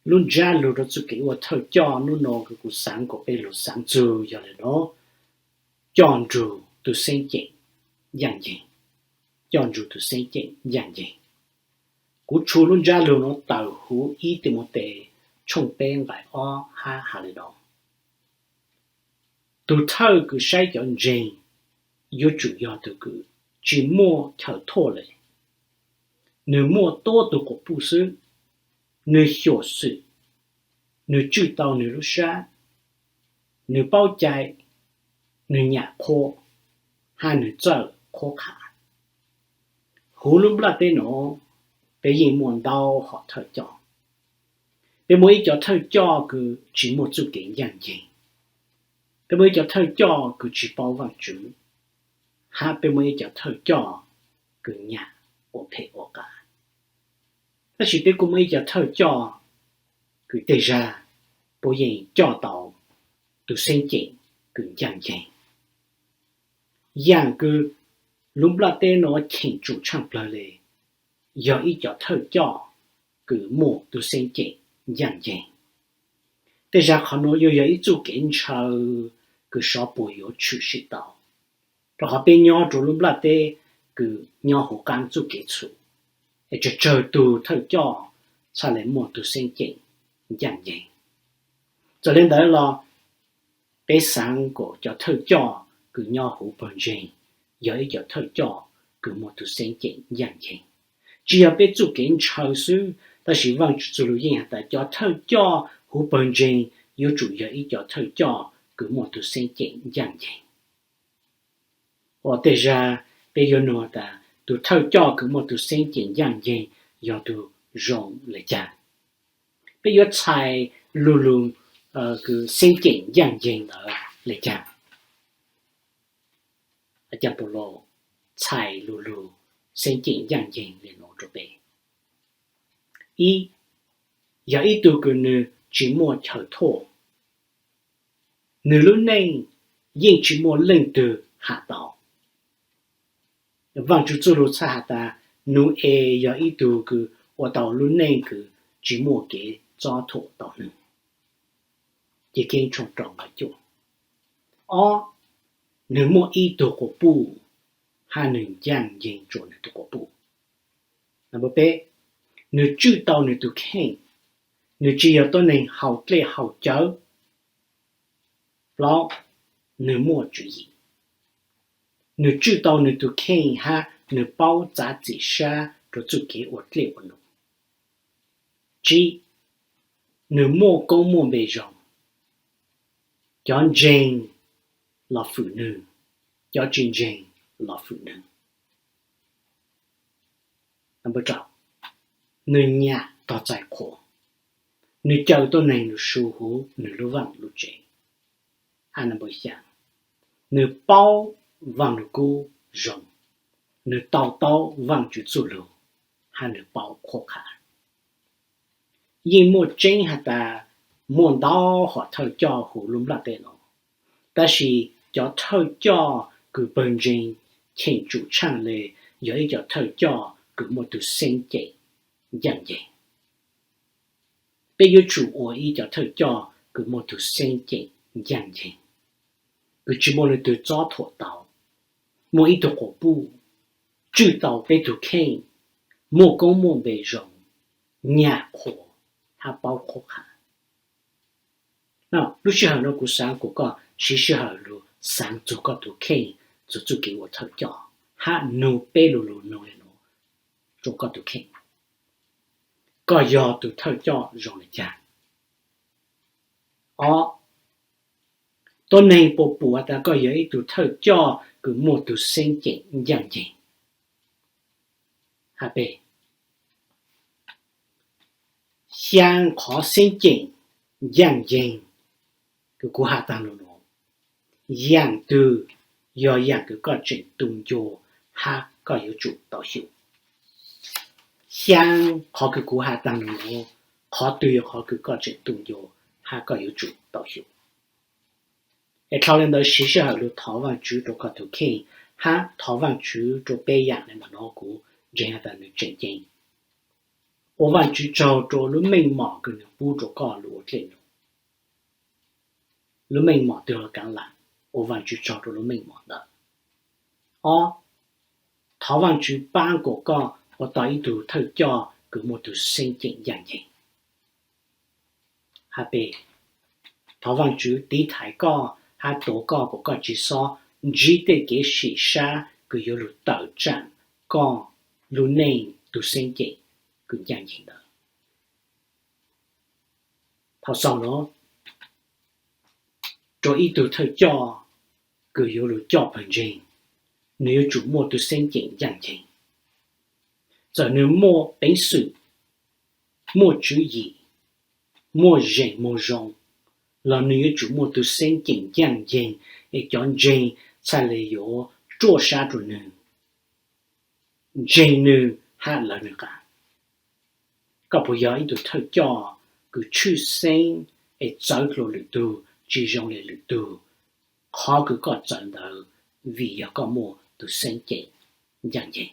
lub ntsab lug rau txuj kev ua thawj coj nub no kuv xaav kuas peb lug xaav txug yog le nuav: coj nrug tug xeeb ceem yaaj yeeg. Coj nrug tug xeeb ceem yaaj yeeg. Kuv tshu lub ntsab lug nuav tawm huv ib Timautes tshooj peb nqai ob hab has le nuav: Tug thawj kws saib cov ntseeg yuav tsum yog tug kws tsi muaj chaw thuaj le, nwg muaj tuab tug quas puj xwb, nwg xyuam xim, nwg tswj tau nwg lub sab, nwg paub cai, nwg nyam qhua, hab nwg txawj qhuab qha. Huv lub nplaj teb nuav, peb yeej muaj ntau hom thawj coj. Peb muaj ib co thawj coj kws tsi muaj txuj kev ncaaj nceeg. Peb muaj ib co thawj coj kws tsi paub Vaajtswv, hab peb muaj ib co thawj coj kws nyam ua phem ua qas. Tab sis peb kuj muaj ib co thawj coj kws tej zag puab yeej coj tau tug xeeb ceem kws ncaaj nceeg. Yaam kws lub nplaj teb nuav cheem tsum tshaaj plawg le yog ib co thawj coj kws muaj tug xeeb ceem ncaaj nceeg. Tej zag qhov nuav yuav yog ib txuj kev ntshaw kws sov puas yuav tshwm sim tau, rau qhov peb nyob rua lub nplaj teb kws nyob huv qaab txuj kev txhum, es tsawg tsawg tug thawj coj txhaj le muaj tug xeeb ceem ncaaj nceeg. Txawm le ntawd los, peb xaav kuas cov thawj coj kws nyob huv pawg ntseeg yog ib co thawj coj kws muaj tug xeeb ceem ncaaj nceeg. Tsi yog peb txuj kev ntshaw xwb, tab sis Vaajtswv txuj lug yeej has tas cov thawj coj huv pawg ntseeg yuav tsum yog ib co thawj coj kws muaj tug xeeb ceem ncaaj nceeg. Ua tej zag peb yuav nug tas tug thawj coj kws muaj tug xeeb ceem ncaaj nceeg yog tug zoo le caag? Peb yuav txhais lu lug kws xeeb ceem ncaaj nceeg ntawd le caag? Caa Paulus txhais lu lug xeeb ceem ncaaj nceeg le nuav rua peb. Ib, yog ib tug kws nwg tsi muaj chaw thuaj, nwg lub neej yeej tsi muaj leej twg has tau. Vaajtswv txuj lug txhaj has tas Nau-es yog ib tug kws ua tau lub neej kws tsi muaj kev txob thuam tau nwg. Cia Keeb tshooj rau nqai cuaj. Ob, nwg muaj ib tug quas puj, hab nwg ncaaj nceeg rua nwg tug quas puj. Nab peb, nwg tswj tau nwg tug kheej, nwg tsi yog tuab neeg haus dlej haus cawv. Plaub, nwg muaj tswv yim, nwg tswj tau nwg tug kheej hab nwg paub txav txim sab rua txuj kev ua dlej ua num. Tsib, nwg muaj koob muaj npe zoo, cov ntseeg los fwm nwg, cov tsi ntseeg los fwm nwg. Nab rau, nwg nyam tog txais qhuas, nwg caw tuab neeg lug su huv nwg lub vaaj lub tsev. Hab nab xyaa, nwg paub Vaaj Lug Kub zoo, nwg to taub Vaajtswv txuj lug, hab nwg paub qhuab qha. Yeej muaj tseeb has tas muaj ntau hom thawj coj huv lub nplaj teb nuav, tab sis cov thawj coj kws pawg ntseeg cheem tsum tshaaj le yog ib co thawj coj kws muaj tug xeeb ceem ncaaj nceeg. Peb yuav tsum ua ib co thawj coj kws muaj tug xeeb ceem ncaaj nceeg, kws tsi muaj leej twg txob thuam tau, muaj ib tug quas puj, tswj tau peb tug kheej, muaj koob muaj npe zoo, nyam qhuas, hab paub qhuab qha. Lub sij hawm nuav kuv xaav kuas koj siv sij hawm lug xaav txug koj tug kheej, txug txuj kev ua thawj coj, hab nug peb lu lug nug le nuav rua koj tug kheej: Koj yog tug thawj coj zoo le caag? Ob, tuab neeg puas pum tas koj yog ib tug thawj coj kws muaj tug xeeb ceem ncaaj nceeg? Hab peb, xyaa qhov xeeb ceem ncaaj nceeg kws kuv has taag nuav, yaam twg yog yaam kws koj tseem tu ncua hab koj yuav tsum tau xyum? Xyaa qhov kws kuv has taag nuav, qhov twg yog qhov kws koj tseem tu ncua hab koj yuav tsum tau xyum? Es dlhau le ntawd siv sij hawm lug thov Vaajtswv rua koj tug kheej, hab thov Vaajtswv rua peb yaam le nuav, kuv ntseeg has tas nwg tseem ceeb. Ua Vaajtswv tsaug rua lub meej mom kws nwg pub rua koj lug ua dlej num. Lub meej mom twg los kaav lam ua Vaajtswv tsaug rua lub meej mom ntawd. Ob, thov Vaajtswv paab kuas koj ua tau ib tug thawj coj kws muaj tug xeeb ceem ncaaj nceeg. Hab peb, thov Vaajtswv tiv thaiv koj hab tuav koj kuas koj tsi xob ntsib tej kev sim sab kws yuav lug tawm tsaam koj lub neej tug xeeb ceem kws ncaaj nceeg ntawd. Thaum xaus nuav, rua ib tug thawj coj kws yuav lug coj pawg ntseeg, nwg yuav tsum muaj tug xeeb ceem ncaaj nceeg. Txawm nwg muaj peev xwm, muaj tswv yim, muaj zeem muag zoo, los nwg yuav tsum muaj tug xeeb ceem ncaaj nceeg es cov ntseeg txhaj le yuav ruaj sab rua nwg, ntseeg nwg hab lawv nwg qaab. Koj puas yog ib tug thawj coj kws tshwj xeeb es txawv dlua lwm tug tsi zoo le lwm tug? Qhov kws koj txawv ntawd vim yog koj muaj tug xeeb ceem ncaaj nceeg.